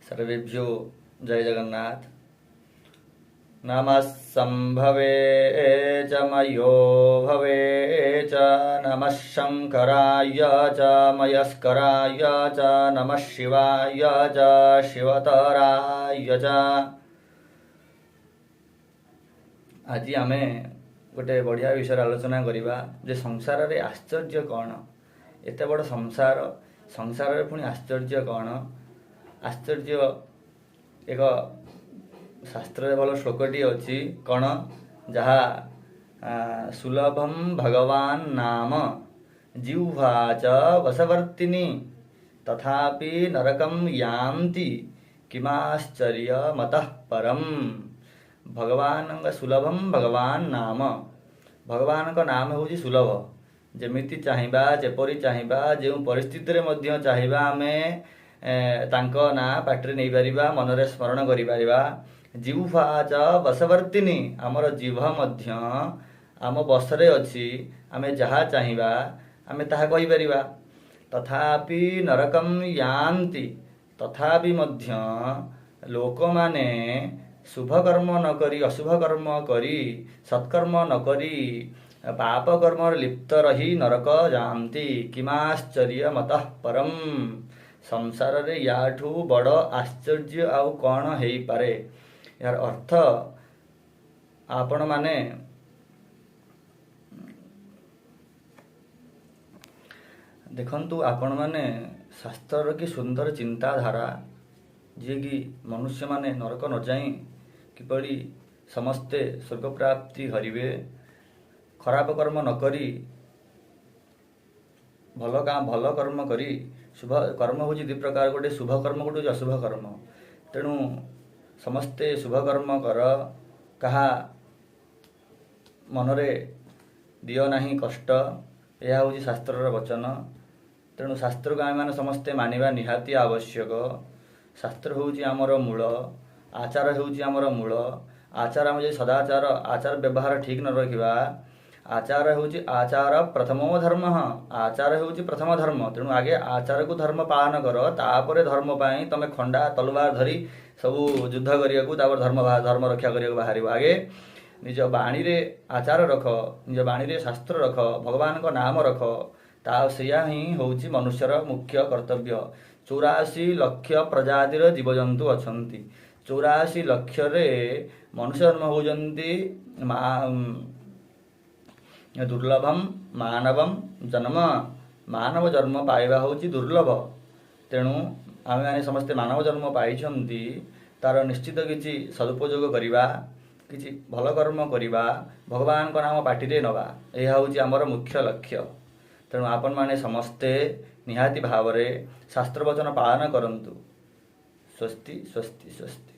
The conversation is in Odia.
सर्वेभ्यो जय जगन्नाथ। नमः संभवे च मयो भवे च नमः शंकराय च मयस्कराय च नमः शिवाय च शिवतराय च। ଆଜି ଆମେ ଗୋଟେ ବଢ଼ିଆ ବିଷୟରେ ଆଲୋଚନା କରିବା ଯେ ସଂସାରରେ ଆଶ୍ଚର୍ଯ୍ୟ କ'ଣ। ଏତେ ବଡ଼ ସଂସାର, ସଂସାରରେ ପୁଣି ଆଶ୍ଚର୍ଯ୍ୟ କ'ଣ? ଆଶ୍ଚର୍ଯ୍ୟ ଏକ ଶାସ୍ତ୍ରରେ ଭଲ ଶ୍ଲୋକଟିଏ ଅଛି, କ'ଣ? ଯାହା ସୁଲଭମ ଭଗବାନ ନାମ ଜିହ୍ୱା ଚ ବଶବର୍ତ୍ତିନୀ ତଥାପି ନରକಂ ୟାନ୍ତି କିମାଶ୍ଚର୍ଯ୍ୟ ମତଃ ପରମ୍। ଭଗବାନଙ୍କ ସୁଲଭମ ଭଗବାନ ନାମ, ଭଗବାନଙ୍କ ନାମ ହେଉଛି ସୁଲଭ। ଯେମିତି ଚାହିଁବା, ଯେପରି ଚାହିଁବା, ଯେଉଁ ପରିସ୍ଥିତିରେ ମଧ୍ୟ ଚାହିଁବା ଆମେ ତାଙ୍କ ନାଁ ପାଟିରେ ନେଇପାରିବା, ମନରେ ସ୍ମରଣ କରିପାରିବା। ଜିହ୍ୱା ଚ ବଶବର୍ତ୍ତିନୀ, ଆମର ଜିହ୍ୱା ମଧ୍ୟ ଆମ ବଶରେ ଅଛି, ଆମେ ଯାହା ଚାହିଁବା ଆମେ ତାହା କହିପାରିବା। ତଥାପି ନରକಂ ୟାନ୍ତି, ତଥାପି ମଧ୍ୟ ଲୋକମାନେ ଶୁଭ କର୍ମ ନ କରି ଅଶୁଭ କର୍ମ କରି, ସତ୍କର୍ମ ନ କରି ପାପ କର୍ମରେ ଲିପ୍ତ ରହି ନରକ ଯାଆନ୍ତି। କିମାଶ୍ଚର୍ଯ୍ୟ ମତଃ ପରମ୍, ସଂସାରରେ ୟାଠୁ ବଡ଼ ଆଶ୍ଚର୍ଯ୍ୟ ଆଉ କ'ଣ ହେଇପାରେ? ଏହାର ଅର୍ଥ ଆପଣମାନେ ଦେଖନ୍ତୁ, ଆପଣମାନେ ଶାସ୍ତ୍ରର କି ସୁନ୍ଦର ଚିନ୍ତାଧାରା, ଯିଏକି ମନୁଷ୍ୟମାନେ ନରକ ନ ଯାଇ କିପରି ସମସ୍ତେ ସ୍ୱର୍ଗ ପ୍ରାପ୍ତି କରିବେ, ଖରାପ କର୍ମ ନ କରି ଭଲ କାମ, ଭଲ କର୍ମ କରି। ଶୁଭ କର୍ମ ହେଉଛି ଦୁଇ ପ୍ରକାର, ଗୋଟେ ଶୁଭ କର୍ମ, ଗୋଟେ ହେଉଛି ଅଶୁଭ କର୍ମ। ତେଣୁ ସମସ୍ତେ ଶୁଭ କର୍ମ କର, କାହା ମନରେ ଦିଅ ନାହିଁ କଷ୍ଟ। ଏହା ହେଉଛି ଶାସ୍ତ୍ରର ବଚନ। ତେଣୁ ଶାସ୍ତ୍ରକୁ ଆମେମାନେ ସମସ୍ତେ ମାନିବା ନିହାତି ଆବଶ୍ୟକ। ଶାସ୍ତ୍ର ହେଉଛି ଆମର ମୂଳ, ଆଚାର ହେଉଛି ଆମର ମୂଳ। ଆଚାର ଆମେ ଯଦି ସଦାଚାର ଆଚାର ବ୍ୟବହାର ଠିକ୍ ନ ରଖିବା, ଆଚାର ହେଉଛି ଆଚାର ପ୍ରଥମୋ ଧର୍ମ, ଆଚାର ହେଉଛି ପ୍ରଥମ ଧର୍ମ। ତେଣୁ ଆଗେ ଆଚାରକୁ ଧର୍ମ ପାଳନ କର, ତାପରେ ଧର୍ମ ପାଇଁ ତମେ ଖଣ୍ଡା ତଲୱାର ଧରି ସବୁ ଯୁଦ୍ଧ କରିବାକୁ, ତାପରେ ଧର୍ମ ରକ୍ଷା କରିବାକୁ ବାହାରିବ। ଆଗେ ନିଜ ବାଣୀରେ ଆଚାର ରଖ, ନିଜ ବାଣୀରେ ଶାସ୍ତ୍ର ରଖ, ଭଗବାନଙ୍କ ନାମ ରଖ। ତା ସେଇଆ ହିଁ ହେଉଛି ମନୁଷ୍ୟର ମୁଖ୍ୟ କର୍ତ୍ତବ୍ୟ। 84 ଲକ୍ଷ ପ୍ରଜାତିର ଜୀବଜନ୍ତୁ ଅଛନ୍ତି। 84 ଲକ୍ଷରେ ମନୁଷ୍ୟ ଜନ୍ମ ହେଉଛନ୍ତି ମା ଦୁର୍ଲଭମ ମାନବମ ଜନ୍ମ। ମାନବ ଜନ୍ମ ପାଇବା ହେଉଛି ଦୁର୍ଲଭ। ତେଣୁ ଆମେମାନେ ସମସ୍ତେ ମାନବ ଜନ୍ମ ପାଇଛନ୍ତି, ତାର ନିଶ୍ଚିତ କିଛି ସଦୁପଯୋଗ କରିବା, କିଛି ଭଲ କର୍ମ କରିବା, ଭଗବାନଙ୍କ ନାମ ପାଟିରେ ନେବା, ଏହା ହେଉଛି ଆମର ମୁଖ୍ୟ ଲକ୍ଷ୍ୟ। ତେଣୁ ଆପଣମାନେ ସମସ୍ତେ ନିହାତି ଭାବରେ ଶାସ୍ତ୍ରବଚନ ପାଳନ କରନ୍ତୁ। ସ୍ୱସ୍ତି ସ୍ୱସ୍ତି ସ୍ୱସ୍ତି।